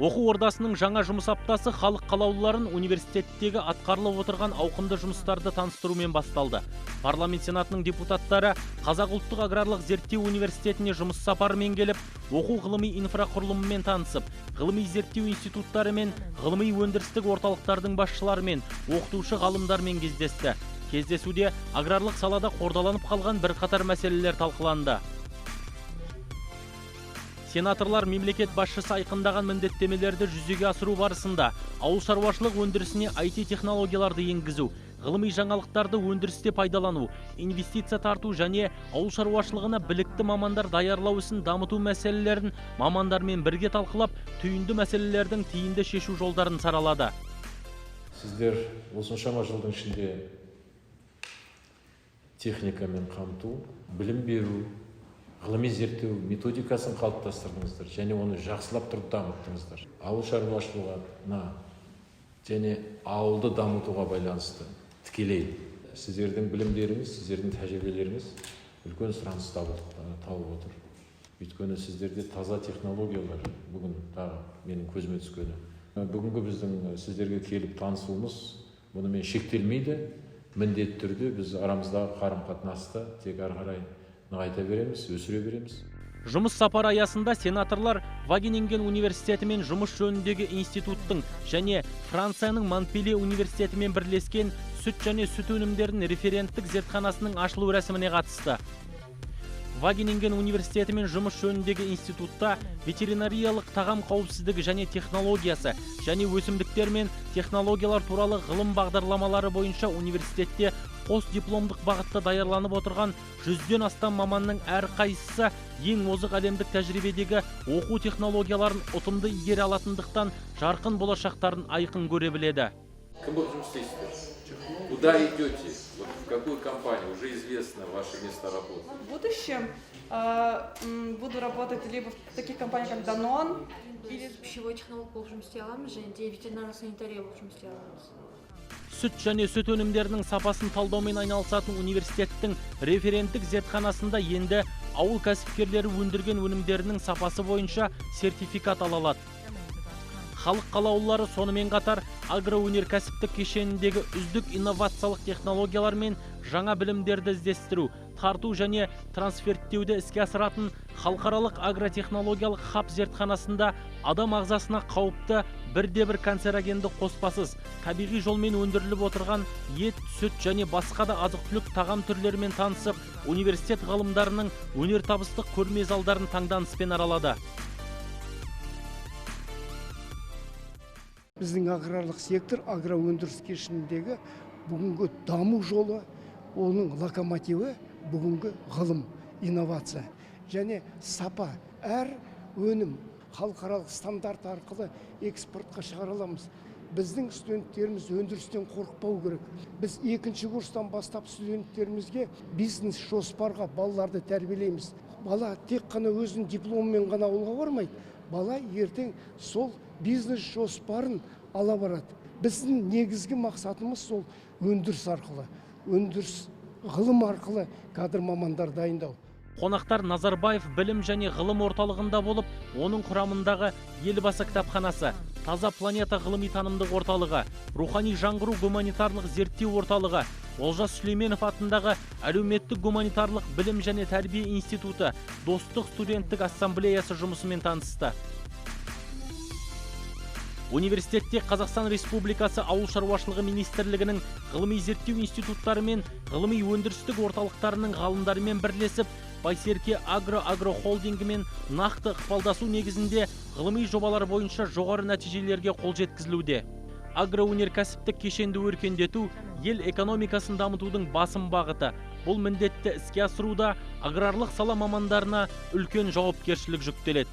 Оқу ордасының жаңа жұмыс аптасы халық қалаулыларын университеттегі атқарылып отырған ауқымды жұмыстарды таныстырумен басталды. Парламент сенатының депутаттары Қазақ ұлттық аграрлық зерттеу университетіне жұмыс сапарымен келіп, оқу ғылыми инфрақұрылымымен танысып, ғылыми зерттеу институттары мен ғылыми өндірістік орталықтардың басшыларымен, оқытушы ғалымдармен кездесті. Кездесуде аграрлық салада қордаланып қалған бірқатар мәселелер талқыланды. Сенаторлар мемлекет басшысы айқындаған міндеттемелерді жүзеге асыру барысында ауыл шаруашылық өндірісіне IT технологияларды енгізу, ғылыми жаңалықтарды өндірісте пайдалану, инвестиция тарту және ауыл шаруашылығына білікті мамандар даярлау ісін дамыту мәселелерін мамандармен бірге талқылап, түйінді мәселелердің тиімді шешу жолдарын саралады. Сіздер осыншама жылдың ішінде техникамен қамту, білім беру, ғылыми зерттеу методикасын қалыптастырдыңыздар және оны жақсылап тұрып дамыттыңыздар. Ауыл шаруашылығына және ауылды дамытуға байланысты тікелей сіздердің білімдеріңіз, сіздердің тәжірибелеріңіз үлкен сұраныс тауып отыр. Өйткені сіздерде таза технологиялар бүгін тағы менің көзіме түскені. Бүгінгі біздің сіздерге келіп танысуымыз бұнымен шектелмейді. Міндетті түрде біз арамыздағы қарым-қатынасты тек ары қарай нығайта береміз, өсіре береміз. Жұмыс сапары аясында сенаторлар Вагенинген университеті мен жұмыс жөніндегі институттың және Францияның Монпелье университетімен бірлескен сүт және сүт өнімдерінің референттік зертханасының ашылу рәсіміне қатысты. Вагенинген университеті мен жұмыс жөніндегі институтта ветеринариялық тағам қауіпсіздігі және технологиясы және өсімдіктер мен технологиялар туралы ғылым бағдарламалары бойынша университетте қос дипломдық бағытта даярланып отырған 100-ден астам маманның әрқайсысы ең озық әлемдік тәжірибедегі оқу технологияларын ұтымды игере алатындықтан жарқын болашақтарын айқын көре біледі. Кім болып жұмыс істейсіздер? Куда идете? Вот в какую компанию? Уже известно ваше место работы. В будущем буду работать либо в таких компаниях, как Danone, или пищевой технолог болып жұмыс істей аламыз, және де ветеринарлық санитария болып жұмыс істей аламыз. Сүт және сүт өнімдерінің сапасын талдаумен айналысатын университеттің референттік зертханасында енді ауыл кәсіпкерлері өндірген өнімдерінің сапасы бойынша сертификат ала алады. Халық қалаулылары сонымен қатар агроөнеркәсіптік кешеніндегі үздік инновациялық технологиялар мен жаңа білімдерді іздестіру, тарту және трансферттеуді іске асыратын халықаралық агротехнологиялық хаб зертханасында адам ағзасына қауіпті бірде-бір канцерогенді қоспасыз табиғи жолмен өндіріліп отырған ет, сүт және басқа да азық-түлік тағам түрлерімен танысып, университет ғалымдарының өнертабыстық көрме залдарын таңданыспен аралады. Біздің аграрлық сектор, агроөндіріс кешеніндегі бүгінгі даму жолы, оның локомотиві бүгінгі ғылым, инновация және сапа. Әр өнім халықаралық стандарт арқылы экспортқа шығара аламыз. Біздің студенттеріміз өндірістен қорықпау керек. Біз екінші курстан бастап студенттерімізге бизнес жоспарға балаларды тәрбиелейміз. Бала тек қана өзінің дипломымен ғана ауылға бармайды. Бала ертең сол бизнес жоспарын ала барады. Біздің негізгі мақсатымыз сол өндіріс арқылы, өндіріс ғылым арқылы кадр мамандар дайындау. Қонақтар Назарбаев білім және ғылым орталығында болып, оның құрамындағы Елбасы кітапханасы, Таза планета ғылыми танымдық орталығы, Рухани жаңғыру гуманитарлық зерттеу орталығы, Олжас Сүлейменов атындағы әлеуметтік гуманитарлық білім және тәрбие институты, Достық студенттік ассамблеясы жұмысымен танысты. Университетте Қазақстан Республикасы Ауыл шаруашылығы министрлігінің ғылыми зерттеу институттары мен ғылыми өндірістік орталықтарының ғалымдарымен бірлесіп, Байсерке Агро агрохолдингімен нақты ықпалдасу негізінде ғылыми жобалар бойынша жоғары нәтижелерге қол жеткізілуде. Агроөнеркәсіптік кешенді өркендету ел экономикасын дамытудың басым бағыты. Бұл міндетті іске асыруда аграрлық сала мамандарына үлкен жауапкершілік жүктеледі.